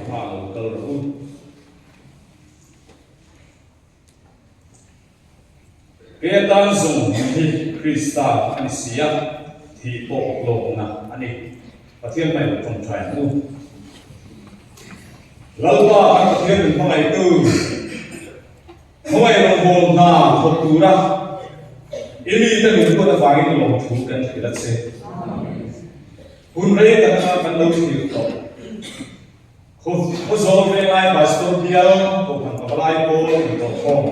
hmaah lo kal rawh u. Kei atan zawng hmun hi Krista a ni si a, thih pawh hlawkna a ni. Pathian hmai lo tawngtai ang u. Lalpa kan Pathian min hmangaihtu, khawngaih rawngbâwl hna thawk tura i mite min huat avangin lawmthu kan hrilh a che. Hun rei taka kan lo thlir tawh. Khawzawl Venglai Pastor bial Kohhran Pavalai pawl intawhkhawm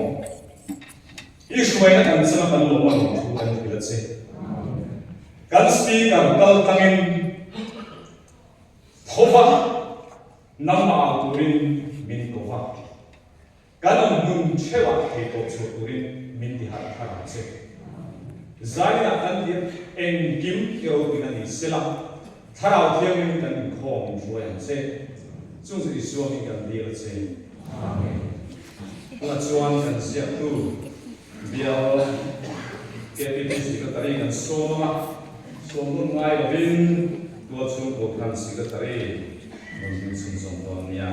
i hruaina kan changa kan lawm a lawm thu kan hrilh a che. Kan Speaker kal tlangin thova nangmah au turin min ko va. Kan awm hmun theuhah thei tawh chhuah turin min ti harh thar ang che. Zainah kan tih engkim i ropuina ni sela, Thlarau Thianghlim kan inkhawm min hruai ang che. Chung chu Isua min kan dil a che. Amen. Tunah chuan kan ziaktu bial KPP Secretary kan sawm ang a, sawm hun ngai lovin tualchhung Kohhran Secretary rawn ding chhunzawm dawn nia.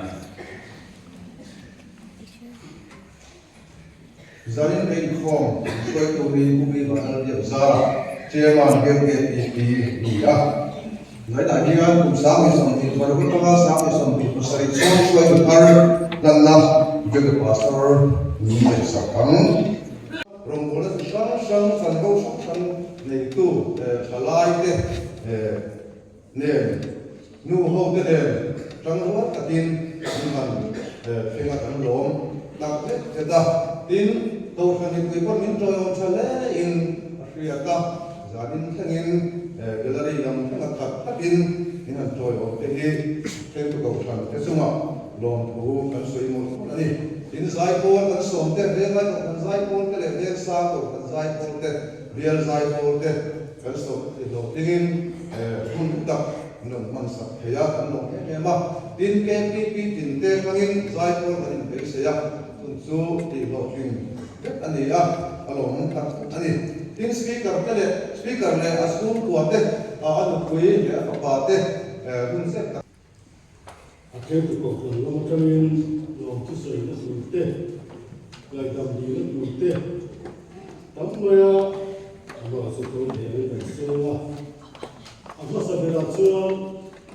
Zanin ka inkhawm hruaitu hi Pu Bi Vanlal Biak Zara, Chairman KKPP ni a. Zainah hian kum 2026 atanga 2027 chhung hruaitu thar hlanna Biak Pastor min ngaihsak ang. Rawngbawlna chi hrang hrang, chanvo hrang hrang neitu thalaite nen, nu ho te nen tangrual takin an han thleng a, kan lawm tak zet zet a. Tin, Kohhran mipui pawh min tawiawm tha hle in a hriat a, zanin thlengin gallery lam thleng a khat khatin min han tawiawm te hi thlengtu Kohhran te chungah lawmthu kan sawi mawlh mawlh a ni. Tin, zaipawl kan sawm te, Venglai Kohhran zaipawl te leh Vengsang Kohhran zaipawl te, Bial zaipawl te, Kan sawm ti hlawhtlingin hun tak min rawn hman sak thei a, kan lawm em em a. Tin, KPP tin te hmangin zaipawl kan inbeisei a, chun chu tih hlawhtling vek a ni a, a lawmawm tak a ni. Tin, Speaker te leh Speaker leh a chhungkua te, a nupui leh a fapa te hun zet tak. A thlengtu kohhran lam atangin lawm thusawina tur te, ngaihdam dihna tur te tam maia ruah chu tun thei angin kan seng a. A hmasa berah chuan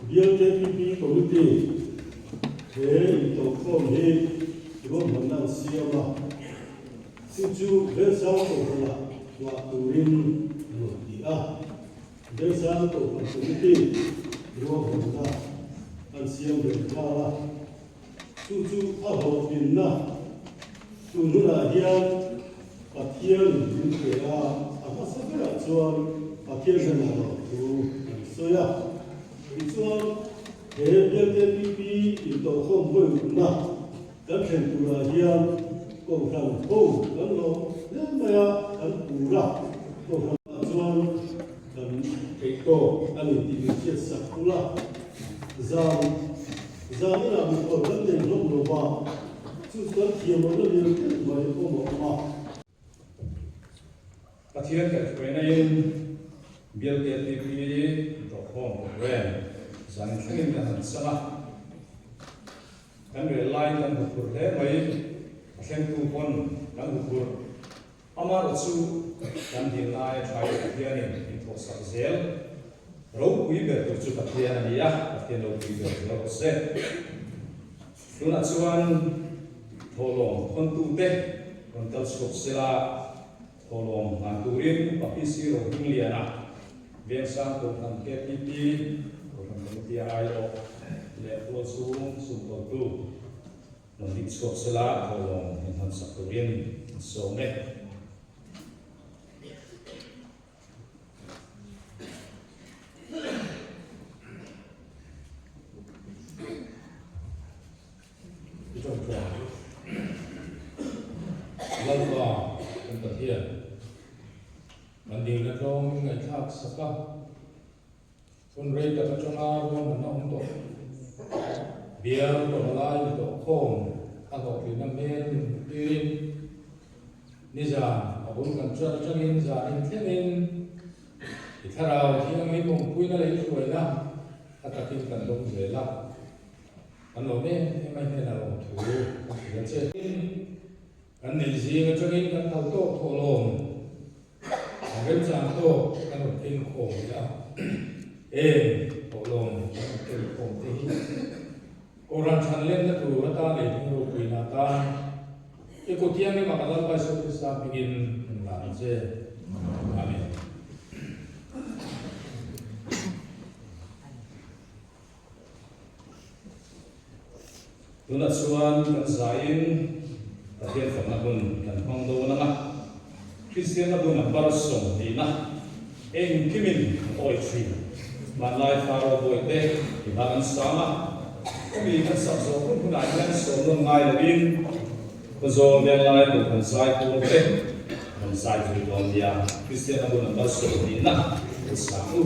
Bial KPP Committee he intawhkhawm hi ruahmanna an siam a, chu chu Velsang kohhranah nghah turin an rawn ti a. Velsang Kohhran Committee ruahmanna an siam ve nghal a, chu chu a hlawhtlinna tun hunah hian Pathian min pe a, a hmasa berah chuan Pathian hnenah loh thu an sawi a. Tichuan, he BLKPP intawhkhawm vawiukna kan thlen turah hian Kohhran ho kan lawm hle mai a, kan pur a, Kohhran ah chuan kan theih tawk a ni tih min hriat sak ula, zan zan inah mikhual kan nei hlawm lo va, chu chuan thiam lohna lian deuh mai awm a awm a. Pathian kaihhruaina in Bial KTP Dawhkhawm Programme zan thlengin kan han chang a. Kan rel laiin kan huphurh hle mai, a thlengtu pawn kan huphurh. Amaherawh chu kan dil laia tha leh Pathianin min thawhsak zel. Ropui ber tur chu Pathian a ni a, Pathian ropui ber zel rawh se. Tunah chuan thawhlawm khawntute rawn kal chhuak sela, thawhlawm hlan turin Papi Siro Hmingliana, Vengsang Kohhran KPP, Kohhran Committee a aiawh leh tualchhung sumtawltu rawn dik chhuak sela thawhlawm min hmansak turin an sawm e. I ṭawngṭawng ang. Lalpa kan Pathian, kan dilna tlawng min ngaihthlak sak a, hun rei tak aṭanga ruahmanna awm tawh, bial pavalai ni tawh khawm a hlawhtlinna hmel min hmuh tirin, nizan a bul kan ṭan aṭangin zanin thlengin i thlarau thianghlim awmpuina leh i hruaina a takin kan dawng zel a. Kan lawm em em a, i hnenah lawmthu kan hrilh a che. Tin, kan nei zing atangin kan phal tawk thawh lawm, kan remchang tawk kan rawn keng khawm leh a, eng thawh lawm kan rawn ken khawm te hi Kohhran chhan lenna tur atan leh hming ropuina atan i kut thianghlim a kan Lalpa Isua Krista hmingin kan lan ang che. Amen. Tunah chuan kan zaiin Pathian fakna hun kan hmang dawn ang a, Kristianna hun a bar 20 na engkimin an awi thin. Hmanlai Faro bawihte i hla kan sang a, khawmi kan sak zawh hun hunah hian sawm nawn ngai lovin Khawzawl venglai Kohhran zai pawl te an zai zui dawn nia, Kristianna hun a bar 20 na kan sang u.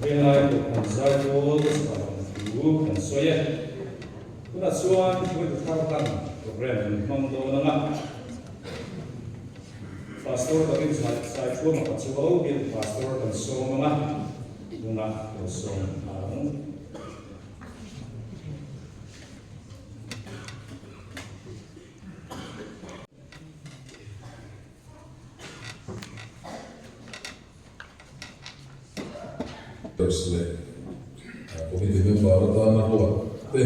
Venglai Kohhran Zaipawl chhuah lam thu kan sawi e. Tunah chuan hruaitu thar hlan programme kan hmang dawn ang a. Pastor David Saithuama Pachuau biak Pastor kan sawm ang a, tunah lo sawm ang. Members leh Committee member atana ruat te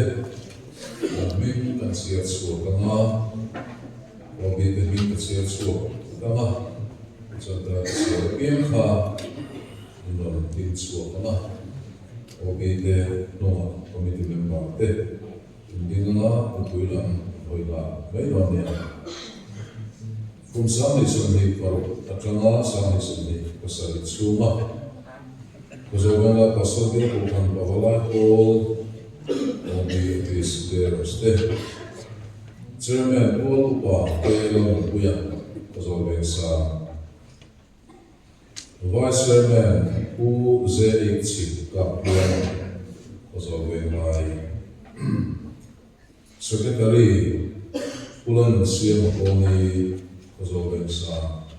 an hming kan chhiar chhuak ang a, OB te hming ka chhiar chhuak ang a, chuan ka chhiar apiang kha in rawn ding chhuak ang a, OB te hnungah Committee member te in ding ang a, mipui lam in hawi nghal mai dawn nia. Kum 2026 atanga 2027 chhunga Khawzawl Pastor Bial Kohhran Pavalai Pawl OB Office Bearers te Chairman Pual Upa Te Lalnunpuia Khawzawl Vengsang Vice Chairman Pu Zeik Chhip Kappuan Khawzawl Venglai Secretary Pu Lalnunsiama Kawni Khawzawl Vengsang,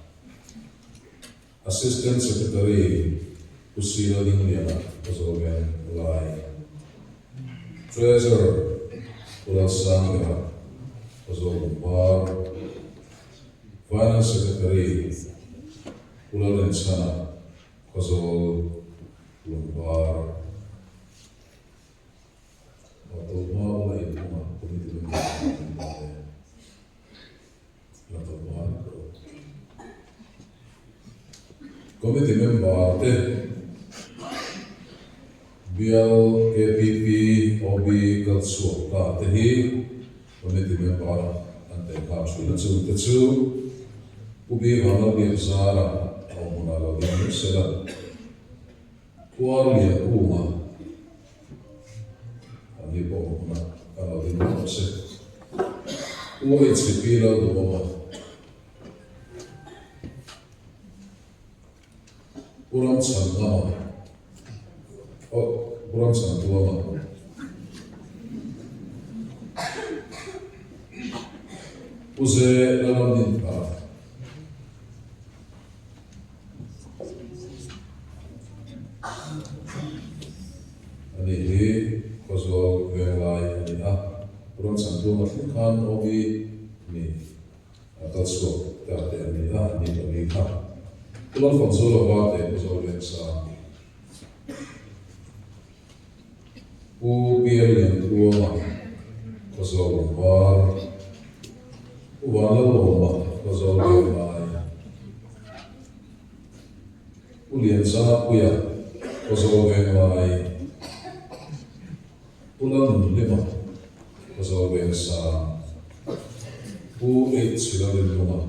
Assistant Secretary Pu Sila Dingliana Khawzawl Venglai, Treasurer Pu Lalsangliana Khawzawl Lungvar, Finance Secretary Pu Lalrinchhana Khawzawl Lungvar. Tawlhma ula inhunga committee member an dah e. La tawlhma ni tawh. Committee member te bial KPP OB kal chhuak ta te hi committee member an tel nghal thin a chungte chu Pu B Vanlalbiak Zara a awm hunah lo ding mai sela. Khuar lian kunga an ni pawh hmun a kan lo ding rawh se. Pu HCP lo duhawm a. Pu Ramchhan Ngama oh Pu Ramchhan Tuama. Pu Ze Lalramdinthar. A nih hi Khawzawl Venglai a ni a, Ram Chhantuama thleng khan OB ni a kal chhuak ta te an ni a, ni pali kha. Pu Lalfangzuala Varte Khawzawl Vengsang, Pu Pial Liantluanga Khawzawl Lungvar, Pu Vanlalawma Khawzawl Venglai, Pu Lianzapuia Khawzawl Venglai, Pu Lalnunhlima Khawzawl Vengsang, Pu Eichhilarinlunga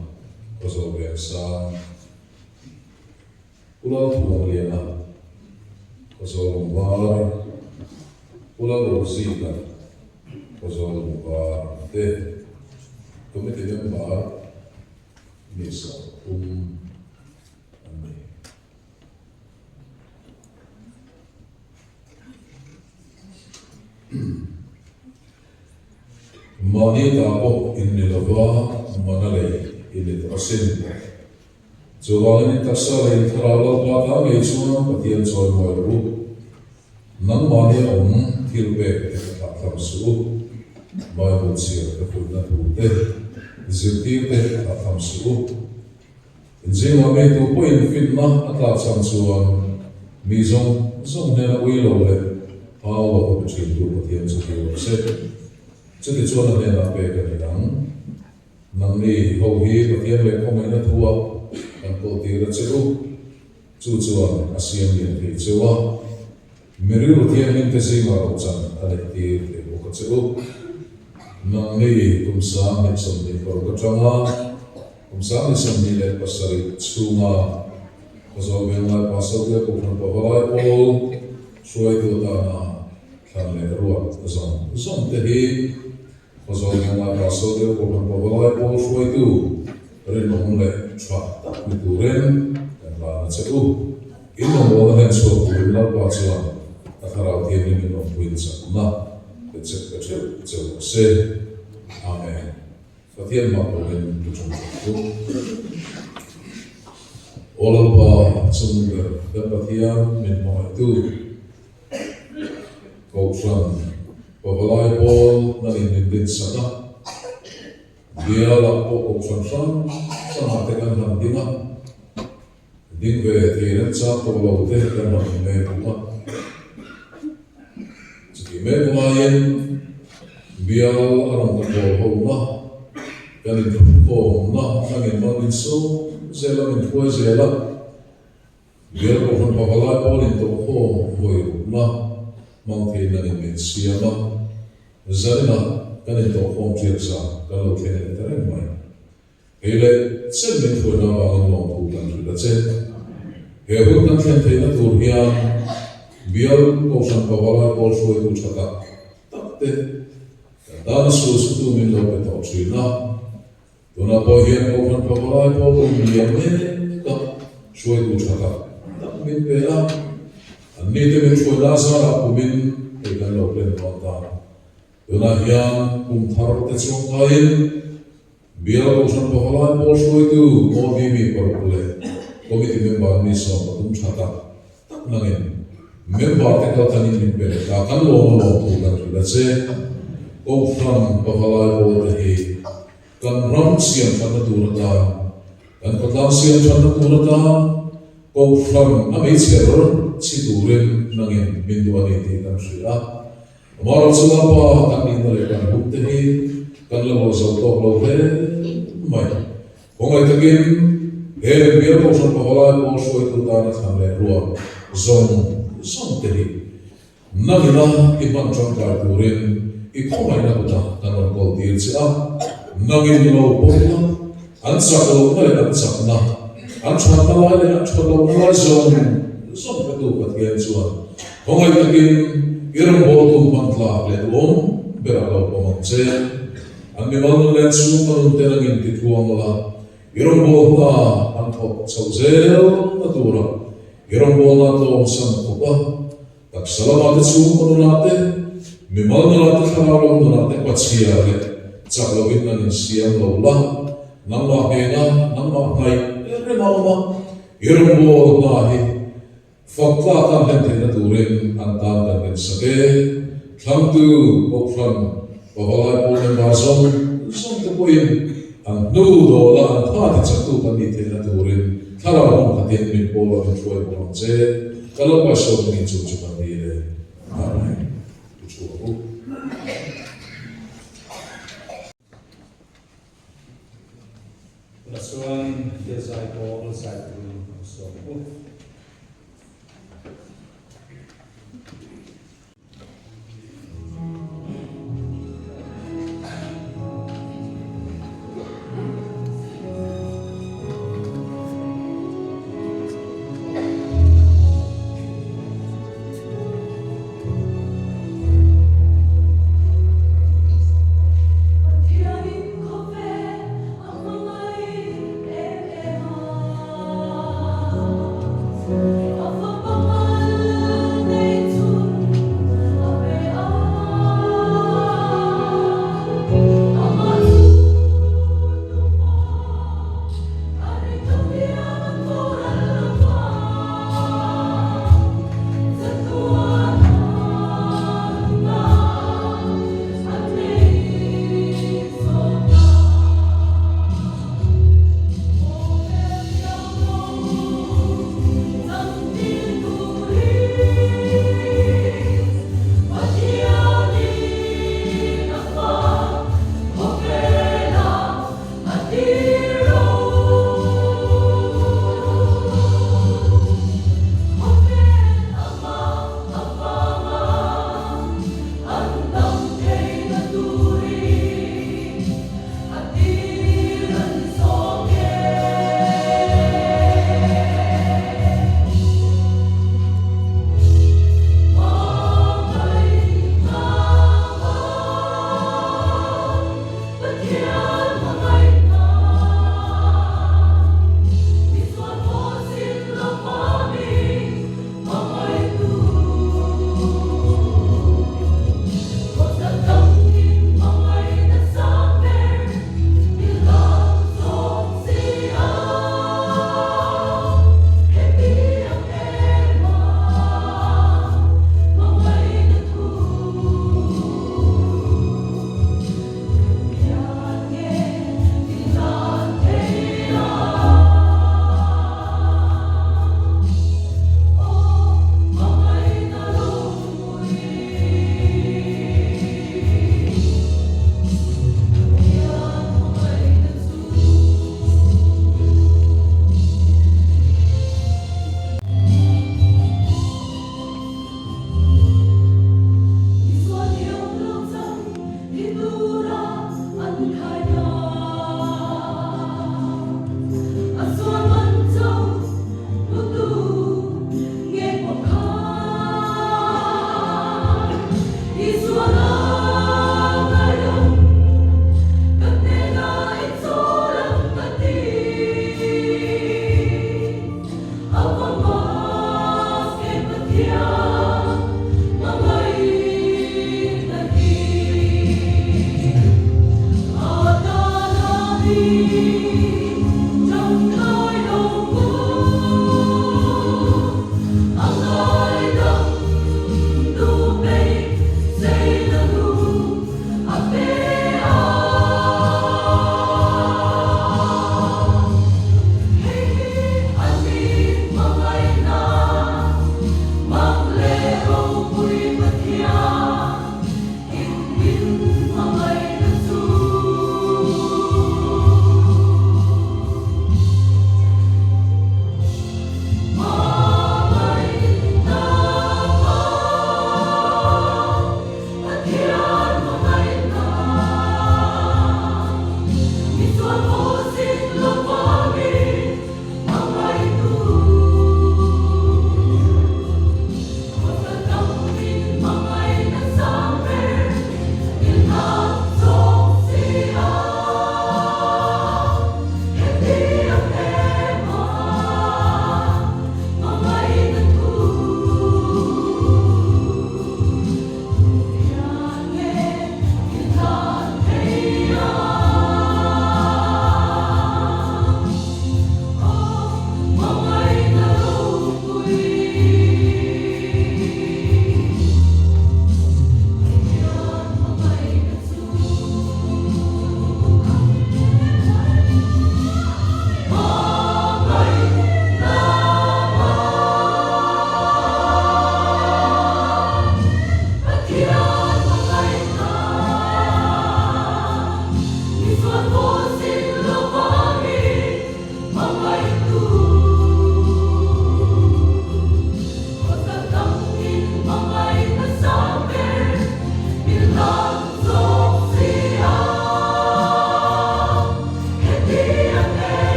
Khawzawl Vengsang, Pu Lalthuangliana, Khawzawl Lungvar, Pu Lalrozika, Khawzawl Lungvar te Committee member mi 30 an ni. Mahni ta pawh in ni lova, mana lei in ni tawh asin. Chuvangin in taksa leh in thlarau Lalpa ta ngei chuan Pathian chawi mawi rawh u. Nangmahni a awm thil pek te thlah tham suh u. Bible chhiar te fuihna thu te, zirtir te thlah tham suh u. In zingah mi tu pawhin finna a tlak chhan chuan mi zawng zawng hnena ui lo leh hau lo a pe thintu Pathian chu ti rawh se. Chutichuan a hnenah pek a ni ang. Nangni ho hi Pathian leh khawngaihna thua kan kawltir a che u. Chu chuan a siam lian thei cheu a, mi rilru thianghlim te zingah rochan a neihtir thei bawk a che u. Nangni kum 2026 atanga kum 2027 chhunga Khawzawl Venglai Pastor Bial Kohhran Pavalai Pawl hruaitu atana thlan leh ruat zawng zawng te hi Khawzawl Venglai Pastor Bial Kohhran Pavalai Pawl hruaitu rinawm leh tha tak ni turin kan hlan a che u. In mamawhna hlen chhuak turin Lalpa chuan a Thlarau Thianghlim in awmpuiin chakna pe che pe theuh che rawh se. Amen. Pathian hmah turin thu ṭawng ṭawng u. Aw Lalpa, chungnung ber kan Pathian min hmangaihtu, Kohhran Pavalai pawl nangin min dinsak a, Bialah pawh Kohhran hrang hrangah te kan han ding a, ding ve thei remchang tawh lo te kan han hmu mek bawk a. Chutih mek laiin bial a rawn ka pawl ho na, kan inthutkhawmna nangin mal min sawm zel a, min hruai zel a. Bial Kohhran Pavalai pawl intawhkhawm vawi rukna hmang thei nangin min siam a, zaninah kan intawhkhawm ṭiak zan kan lo thleng leh ta reng mai. Hei leh chen min hruaina avangin lawmthu kan hrilh a che. He hun kan thlen theihna tur hian Bial Kohhran Pavalai pawl hruaitu tha tak tak te kan tana sul sutu min lo pe tawh thin a. Tunah pawh hian Kohhran Pavalai pawl awm liam mek a, hruaitu tha tak tak min pe a. An nite min hruaina azarah kumin hei kan lo hlen dawn ta. Tunah hian kum thar te chuangkaiin Bial Kohhran Pavalai pawl hruaitu OD mi paruk leh Committee member mi 13 tha tak tak nangin member te kaltlangin min pe leh ta. Kan lawm a lawm thu kan hrilh a che. Kohhran Pavalai pawl te hi kan ram siam thatna tur atan, kan khawtlang siam thatna tur atan Kohhran a meichher chhi turin nangin min duh a ni tih kan hrilh a. Amaherawh chu Lalpa kan nihna leh kan hun te hi kan la luah zo tawk lo hle mai. Khawngaih takin he Bial Kohhran Pavalai pawl hruaitu tana thlan leh ruat zawng zawng te hi nangina i hman tangkai turin i khawngaihna kutah kan rawn kawl tir che a, nangin lo pawm la, an chak lohna leh an chakna, an thatna lai leh an that lohna lai zawng zawng hretu Pathian chuan Khawngaih takin i rawngbawltu hman tlak leh duhawm berah lo pawm ang che. An mimal nun leh an chhungkaw nun te nangin ti tluang la, i rawngbawlna an thawk chhoh zel na tura i rawngbawlna tlawmsan khawp a, taksa lamah te chhungkaw nunah te, mimal nunah te thlarau lam nunah te pachhia leh chak lovin an insiam lo la, nangmah hnena nangmah hnaih reng a awm a, i rawngbawlna hi Fak tlak a hlen theihna turin an tan kan rin sak e. Thlangtu Kohhran Pavalai pawl member zawng zawng te pawhin an hnu dawla an tha ti chaktu kan nih theihna turin thlarau hmun khatin min pawl a min hruai bawk ang che. Ka lo paihsawn ngei chu chu kan ni le. Amen. Thu chhuak u. Tunah chuan Bialzai pawl zai turin an sawm u. Pathianin khawvel a hmangaih em em a.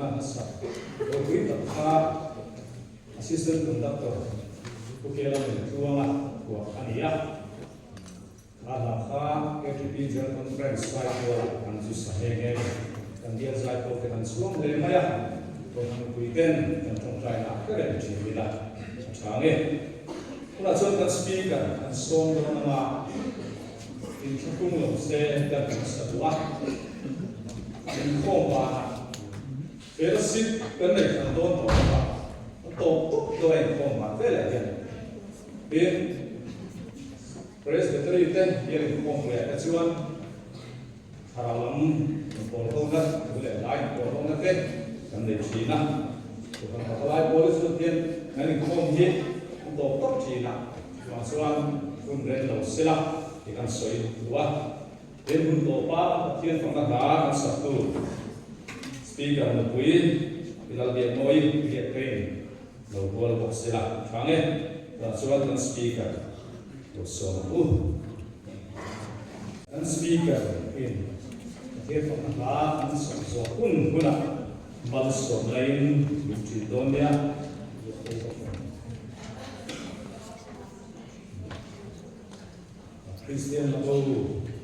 fakna hla sak ropui tak kha Assistant Conductor Pu Kela Nuntluanga phuah a ni a. A hla kha KTP General Conference zaipualah kan zu sa nghe nghe ni. Kan bial zaipawl te kan chhuang hle mai a, Kohhran mipui ten kan tawngtaina a hre reng thin ila a tha nge. Tunah chuan kan Speaker kan sawm dawn anga inthlahrung lo se kan hmasa duh a, inkhawm banah fellowship kan nei hran dawn tawh bawk a, a tawp tawp dawn a inkhawm ban velah hian. Tin, Presbytery te hian inkhawm leh te chuan thlarau lam inpawl hona thu leh hla inpawl hona te kan nei thin a. Kohhran patalai pawl hi chu hian kan inkhawm hi an tawp tawp thin a, chuvang chuan hun ren lo sela tih kan sawi duh a. Tin, hun tawpa Pathian fakna hla kan saktu Speaker nupui Pi Lalbiakmawii Biaktein Lo hual bawk sela tha nge tah chuan kan speaker lo sawm ang u. Kan speaker in Pathian fakna hla an sawm zawh hun hunah malsawmna in min ṭin dawn nia. Kristian la bo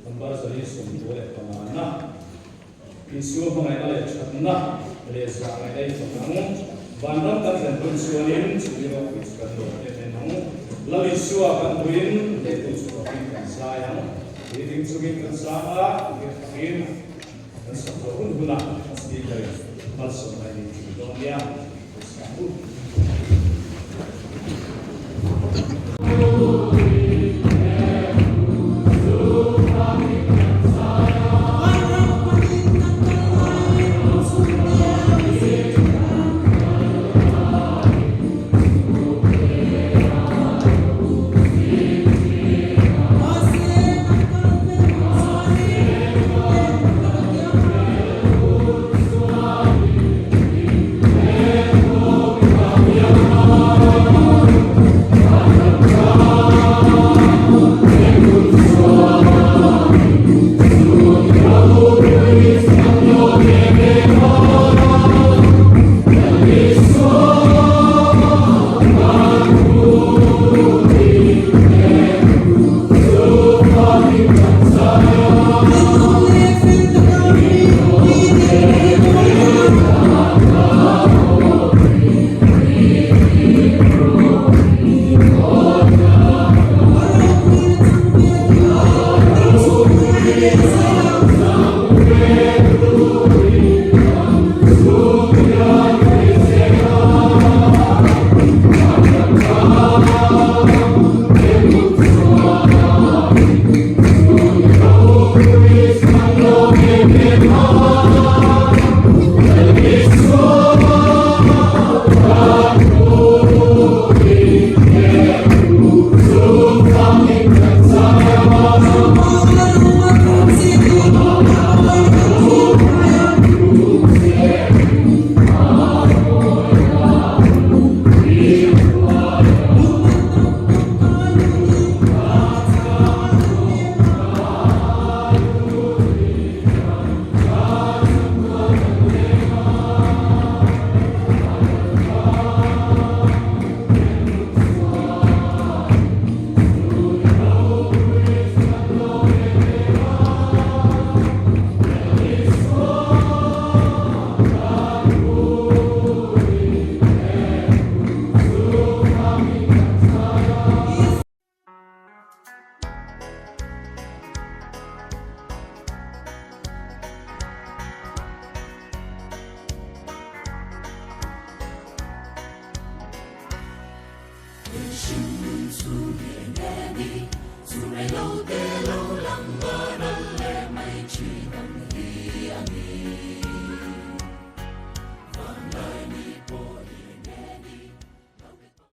number 145 na Isua hmangaihna leh thatna leh zahngaihna i fak ang. Vanram kan thlen hun chuanin chumi ropui chu kan lawm em em ang. Lal Isua kan hmuin hnehtu chu fakin kan zai ang. Puitling chungin kan sang a, puitling fakin kan sak zawh hun hunah a speaker in malsawmna i nih thin dawn nia.